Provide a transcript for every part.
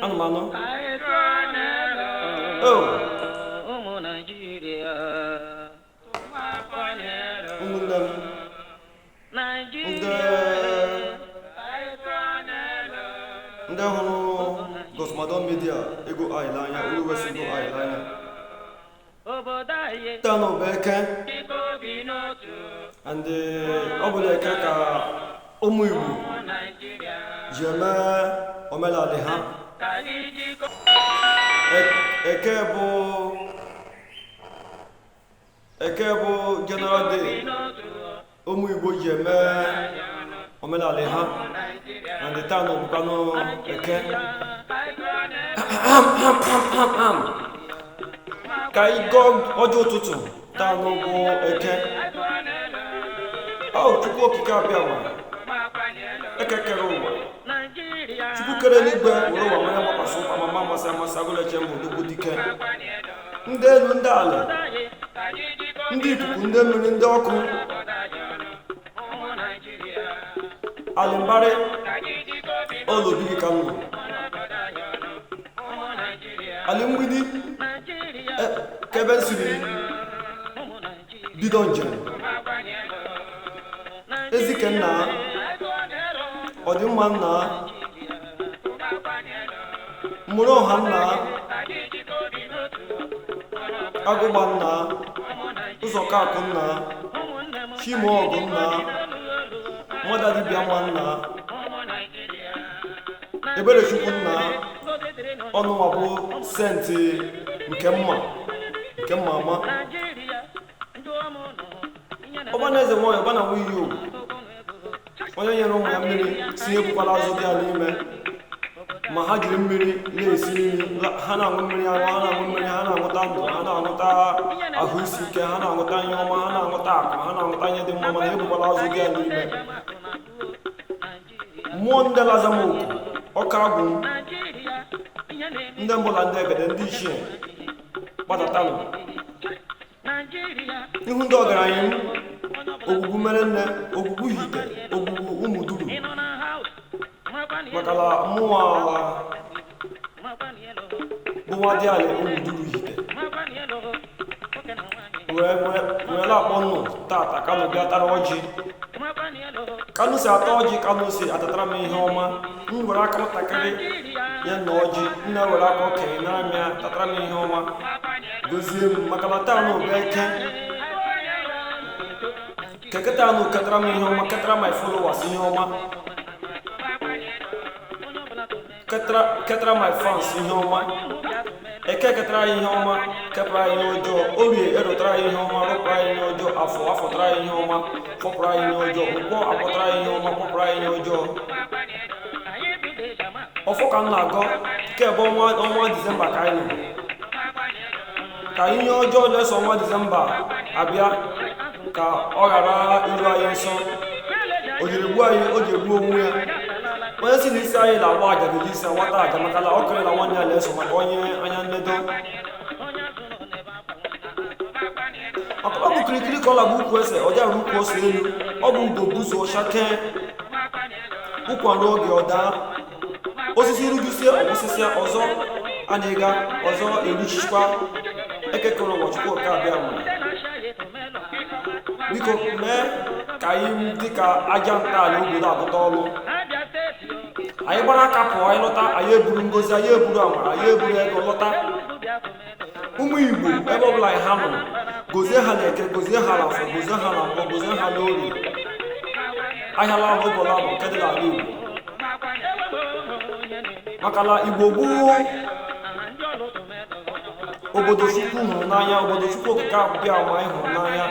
Anụmanụ. Oh, Ụmụ Naịjirịa, ụmụnne m, Naịjirịa, ndị hụrụ Gosmadon Media ego anyị n'anya, olu wesi ego anyị n'anya. Obodo anyị Taa nọ bụ Eke, dịka obi n'otu. and ọ bụ Eke ka ụmụ Igbo Ụmụ Naịjirịa, ji eme omenala ha. ka anyị jikọ. Eke bụ Eke bụ General Day N'otu. ụmụ Igbo ji eme omenala ha, and taa nọ bụkwanụ Eke. Ka anyị gọọ ọjọọ ụtụtụ taa n'ụbụ Eke. Ọ Chukwu Okike abịa ma Eke kere ụwa. Chukwu kere n'igwe were ụwa manya gbakwasị ụkwa ma ma amasị amasị agụleche mbụ nnukwu dike. Ndị elu, ndị ala, ndị ikuku, ndị mmiri, ndị ọkụ, alịmbarị ụlọ obi gị ka m nọ. Alị mgbidi ka ebe m siri bido njem. Ezike nna, ọdịmma nna, mụrụ ọha nna, agụgba nna, ụzọkakụ nna, chimọgụ nna, nwada dibịa nwa nna, eberechukwu nna, ọnụnwa bụ senti nke mma nke mma ama. Ọba na eze nwanyị, ọba na nwunye ugwu, onye nyere ụmụ ya mmiri si ebukwala azụ dị ya n'ime ma ha jiri mmiri na-esi nri, ha na-aṅụ mmiri aṅụ, ha na-aṅụ mmiri, ha na-aṅụta ndụ, ha na-aṅụta ahụ isi ike, ha na-aṅụta ihe ọma, ha na-aṅụta akụ, ha na-aṅụta ihe dị mma, mana ebukwala azụ dị ya n'ime. Mmụọ ndị lazamoku ọka agwụ m, ndị mbụla, ndị egede, ndị ichie, gbadatanụ ihu ndị ọgaranya m. Ogwugwu mere nne, ogwugwu hite, ogwugwu ụmụ duru, maka na mụnwa bụ nwa dị ala ụmụ duru hite wee wee na-akpọ nnụ tata. Kanụ bịa tara ọjị, kanụ si ata ọjị, kanụ si atatara m ihe ọma. M were aka nwatakịrị nye na ọjị, nna were aka okenye nara m ya, tatara m ihe ọma, gozie m, maka na taa nụ bụ Eke. Keketa nụ ketara m ihe ọma, ketara my followers ihe ọma, ketara ketara my fans ihe ọma. Eke ketara anyị ihe ọma, kepụrụ anyị ihe ọjọọ. Orie erụtara anyị ihe ọma, rụpụrụ anyị ihe ọjọọ. Afọ afọtara anyị ihe ọma, fọpụrụ anyị ihe ọjọọ. Nkwọ akpọtara anyị ihe ọma, kpọpụrụ anyị ihe ọjọọ. Ọfọ ka m na-agọ nke bụ ọnwa Disemba ka anyị nọ, ka ihe ọjọọ na-eso ọnwa Disemba abịa ka ọ ghara iru anyị nso. O jiri gbuo anyị, o ji egbu onwe ya. Onye si na isi anyị na-agba aja ga-eji isi nwata aja, maka na ọ kụrịla nwanne ya na-eso maka onye anya nnedo. Maka ọ bụ kirikiri ka ọ na-agba ukwu ese, ọ dịghị ukwu ose elu. Ọ bụ ugo buso shake ụkwa ruo oge ọ daa osisi rujusie ọgwụsịsịa ọzọ a na-ega ọzọ eruchikwa. Ekekere ụwa, Chukwu Oke abịa ma biko mee ka anyị dị ka aja ntọala obodo agụta ọnụ. Anyị gbara aka pụọ, anyị lọta, anyị eburu ngozi, anyị eburu amara, anyị eburu ego lọta. Ụmụ Igbo ebe ọbụla anyị ha nọ, gozie ha na Eke, gozie ha na Afọ, gozie ha na Nkwọ, gozie ha n'Orie, ahịa la ụbọla bụ nke dị n'ala Igbo, maka na Igbo gboo obodo Chukwu hụrụ n'anya, obodo Chukwu Okike abịa ma anyị hụrụ n'anya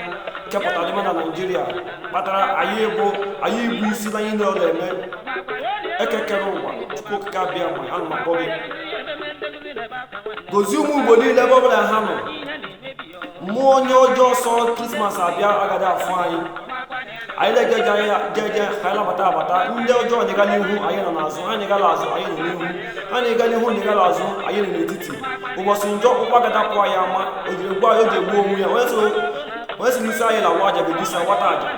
kepụtara dịma na Naịjirịa, kpatara anyị bụ anyị ibu isi na anyị na eme. Ekekere ụwa, Chukwu Okike abịa ma ana m akpọ gị, gozie ụmụ Igbo niile ebe ọbụla ha nọ. Mmụọ onye ọjọọ sọ Christmas abịa agaghị afụ anyị. Anyị na-eje anyị jeje ka anyị nabata abata. Ndị ọjọọ nyega n'ihu, anyị nọ n'azụ. Ha nyegala azụ, anyị nọ n'ihu. Ha nyega n'ihu, nyegala azụ, anyị nọ n'etiti. Ụbọchị njọ ụkwụ agadapụ anyị ama o jiri gwa anyị o ji egbu onwe ya. Onye si n'isi anyị lawa aja bụ gisa nwata aja.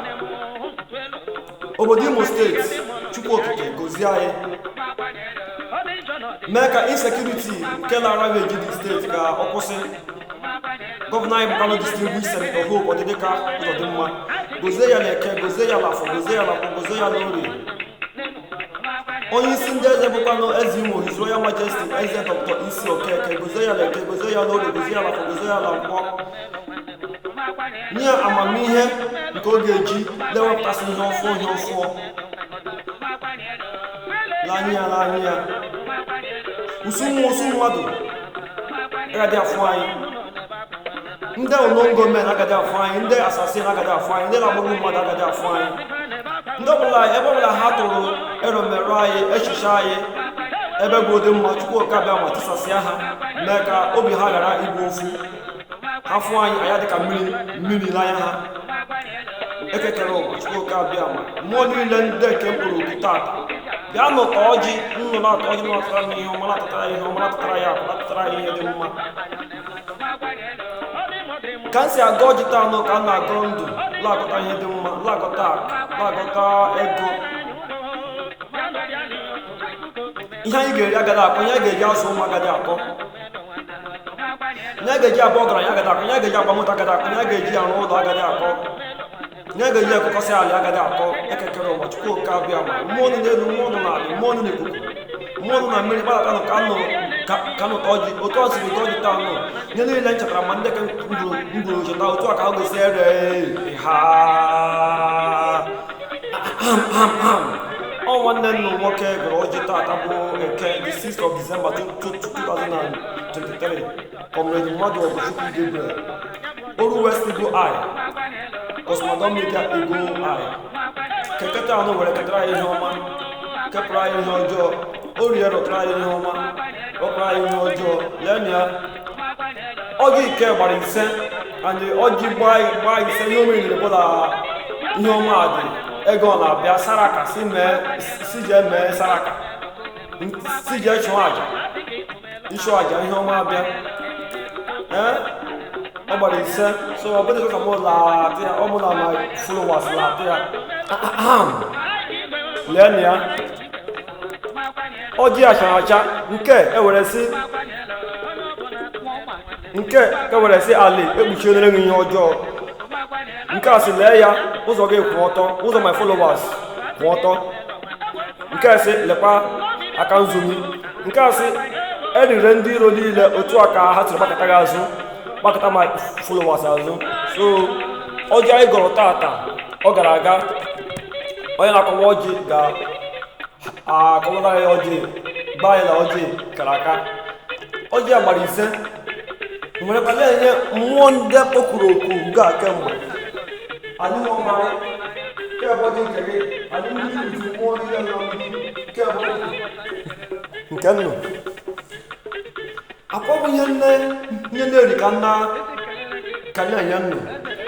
Obodo Imo Steeti, Chukwu Okike gozie anyị, mee ka insecurity nke na-ara eji dị steeti ka ọ kwụsị. Gọvanọ anyị bụ Kano Distinguished Senator Hope Odidika Uzodimma, gozie ya n'Eke, gozie ya n'Afọ, gozie ya n'Akwọ, gozie ya n'Orie. Onye isi ndị eze bụkwanụ eze Imo, His Royal Majesty Eze Dr. Isi Okeke, gozie ya n'Eke, gozie ya n'Orie, gozie ya n'Afọ, gozie ya na Nkwọ. Nye ya amamihe nke ọ ga-eji na-ewepụtasị ihe ọfụọ ihe ọfụọ l'anya ya l'anya ya. Usu mmụọ, usu mmadụ agaghị afụ anyị. Ndị unknown gunmen agaghị afụ anyị. Ndị assassin agaghị afụ anyị. Ndị na-agbagbu mmadụ agaghị afụ anyị. Ndị ọbụla, ebe ọbụla ha tụrụ eromerụ anyị, echiche anyị ebe bụ ụdị mma, Chukwu Okike abịa ma tisasịa ha, mee ka obi ha ghara ịbụ ofu. Ha fụ anyị, anya dịka mmiri mmiri n'anya ha. Ekekere ụwa, Chukwu Okike abịa ma mmụọ niile ndị nke mkpụrụ oku tata bịa nụta ọjị nnụ na-atọ ọjị, na-atara m ihe ọma, na-atara ya ihe ọma, na-atara ya akụ, na-atara ya ihe dị mma. Ka m si aga ọjị taa nụ, ka m na-agọ ndụ, na-agọta ihe dị mma, na-agọta akụ, na-agọta ego. Ihe anyị ga-eri agaghị akọ, ihe anyị ga-eji azụ ụmụ agaghị akọ, ihe anyị ga-eji abụ ọgaranya agaghị akọ, ihe anyị ga-eji agba moto agaghị akọ, ihe anyị ga-eji arụ ụlọ agaghị akọ, ihe anyị ga-eji ekokọsị ala agaghị akọ. Ekekere ụwa, Chukwu Okike abịa ma mmụọ nọ n'elu, mmụọ nọ n'ala, mmụọ nọ n'ikuku, mmụọ nọ na mmiri, gbadatanụ ka nụ ka nụ ọjị. Otu ọ siri ọjị taa nụ, ihe niile m chetara ma ndị ka ngwuru cheta, otu a ka ọ ga-esi ere ha. Ọ nwanne nnu nwoke gụrụ ọjị tata bụ Eke, the 6th of December 2023. Comrade Mmadụ Ọgụchukwu Gabriel, Oru West Eagle Eye, Cosmadon Media Eagle Eye. Keketa anụ were ketara anyị ihe ọma, kepụrụ anyị ihe ọjọọ. Orie rụtara anyị ihe ọma, rụpụrụ anyị ihe ọjọọ. Lee ya, ọjị ike gbara 5 and ọjị gbaa 5, ihe o meriri bụ na ihe ọma dị, ego ọ na-abịa. Saraka si mee, si jee mee saraka, si jee chụọ aja, ịchụ aja, ihe ọma abịa. Ee, ọ gbara 5, so ọ bụghị ka mụ laatị ya, ọ mụ na my followers laatị ya. Lee ya, ọjị achara acha nke ewere si nke ewere si ali ekpuchielere gị ihe ọjọọ. Nke a sị lee ya, ụzọ gị kwụ ọtọ, ụzọ my followers kwụ ọtọ. Nke a sị lekwa aka nzumi. Nke a sị erire ndị iro niile, otu a ka ha siri gbakọta gị azụ, gbakọta my followers azụ. So ọjị anyị gọrọ tata, ọ gara aga. Onye na-akọwa ọjị ga-akọwara ya ọjị gbaa ya na ọjị kara aka. Ọjị a gbara 5 nwere kwa na-enye mmụọ ndị kpọkuru oku nga kemgbe anyị nwe mmarị nke bụ ọjị nke gị, anyị ndị uju mmụọ niile nọ nke bụ nke nnụ akpọbụ ihe nne ihe na-eri ka nna ka na-enye nnụ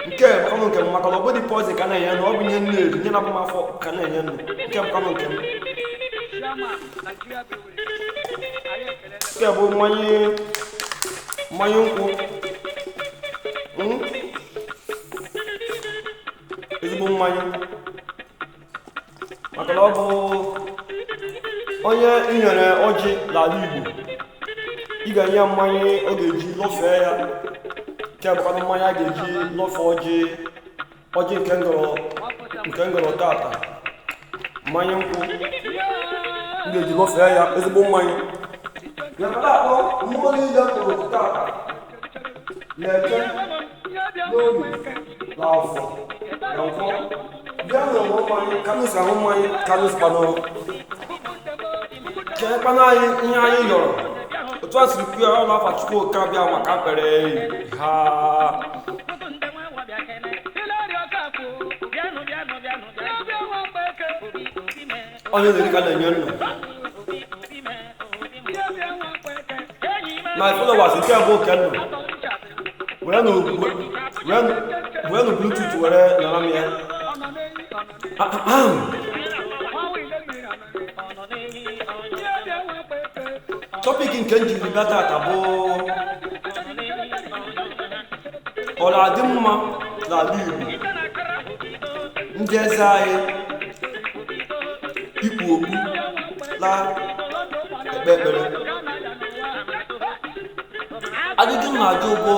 nke bụkwanụ nke m, maka na ọ bụghị poison ka na-enye nnụ, ọ bụ ihe nne eri, ihe na-abụ m afọ ka na-enye nnụ. Nke bụkwanụ nke m, nke bụ mmanya nkwụ, ezigbo mmanya, maka na ọ bụ onye inyere ọjị n'ala Igbo, ị ga-enye mmanya ọ ga-eji lọfee ya. Nke bụkwanụ mmanya a ga-eji lọfee ọjị, ọjị nke ngọrọ tata, mmanya nkwụ m ga-eji lọfee ya, ezigbo mmanya. Akpọ mmụọ niile kpụrụ tata na-eke n'obi na afọ na nkwọ bịa n'ụlọ mmanya kanụsi ahụ mmanya kanụsi kpanụ kekwana anyị ihe anyị yọrọ otu a siri kwuo ya. Ọ na-afa Chukwu Okike abịa maka mkpere ha. Onye na-eri ka na-enye nnụ my followers. Nke bụ oke nnụ were Werenụ Bluetooth were nara m ya. Ahem. Topic nke m jiri bịa tata bụ ọ na-adị mma n'ala Igbo ndị eze anyị ikpu okpu la ekpe ekpere. Ajụjụ m na-ajụ bụ,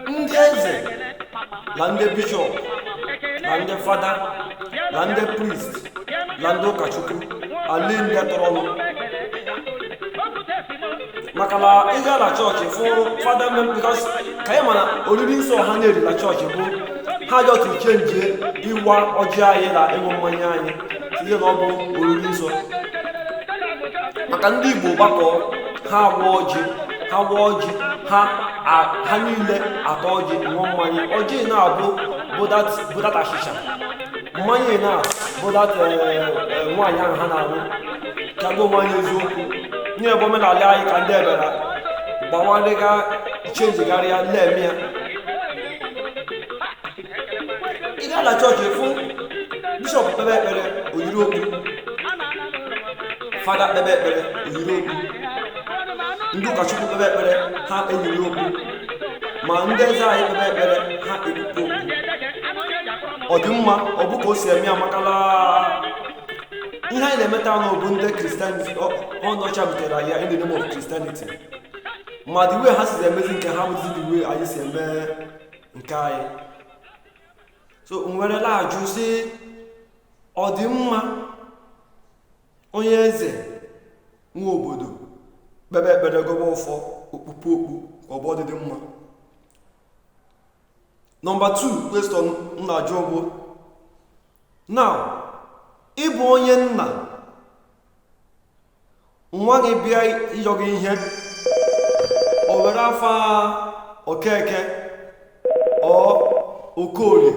ndị eze na ndị bishọp na ndị fada na ndị priest na ndị ụkọchukwu, ale ndị tọrọnụ? Maka na ị gaa na chọọchị fụ fada mem, because ka anyị mana oriri nsọ ha na-eri na chọọchị bụ ha jọtụ change ịwa ọjị anyị na ịṅụ mmanya anyị, tinye na ọ bụ oriri nsọ. Maka ndị Igbo gbakọ, ha agwa ọjị, ha gwa ọjị, ha niile atọ ọjị, ṅụọ mmanya. Ọjị na-abụ bụ that achịcha, mmanya na bụ that nwaanyị ahụ ha na-aṅụ ka gbuo mmanya. Eziokwu nye ebe omenala anyị ka ndị ebere gbawadịga changegharịa na-eme ya. Ị gaa na chọọchị fụ bishọp kpebe ekpere, oyiri okpu. Fada kpebe ekpere, oyiri okpu. Ndị ụkọchukwu kpebe ekpere, ha eyiri okpu. Ma ndị eze anyị kpebe ekpere, ha ekpukpe okpu. Ọ dị mma? Ọ bụ ka o si eme ya? Makala ihe anyị na-emeta nụ bụ ndị Christianity ọnọcha butere ya in the name of Christianity, ma the way ha si emezi nke ha bụzi the way anyị si eme nke anyị. So nwerela ajụ sị, ọ dị mma onye eze nwa obodo kpebe ekpere, gọba ọfọ, okpukpe okpu, ka ọ bụ ọdịdị mma? Number 2 question m na-ajụ bụ, now ịbụ onye nna, nwa gị bịa ịyọ gị ihe, o were afa Okeke ọ Okorie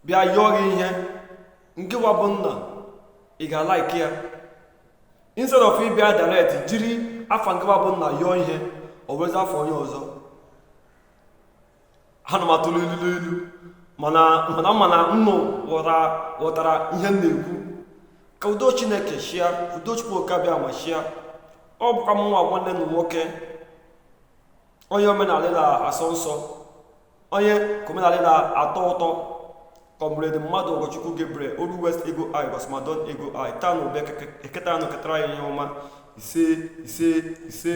bịa yọọ gị ihe, nke wa bụ nna, ị ga-alike ya? Instead of ịbịa direct jiri afa nke wa bụ nna yọọ ihe, o werezi afọ onye ọzọ. Ha na m atụrụ ilu ilu, mana nnụ ghọtara ihe m na-ekwu. Ka udo Chineke shia, udo Chukwu okabịa ma shia. Ọ bụkwa m nwa nwanne m nwoke, onye omenala na-asọ nsọ, onye ka omenala na-atọ ụtọ, Comrade Mmadụ Ụkọchukwu Gabriel Oru West Ego I Gosmadon Ego I tanụ bịa. Eketa anụ ketara ya ihe ọma. Ise, ise, ise.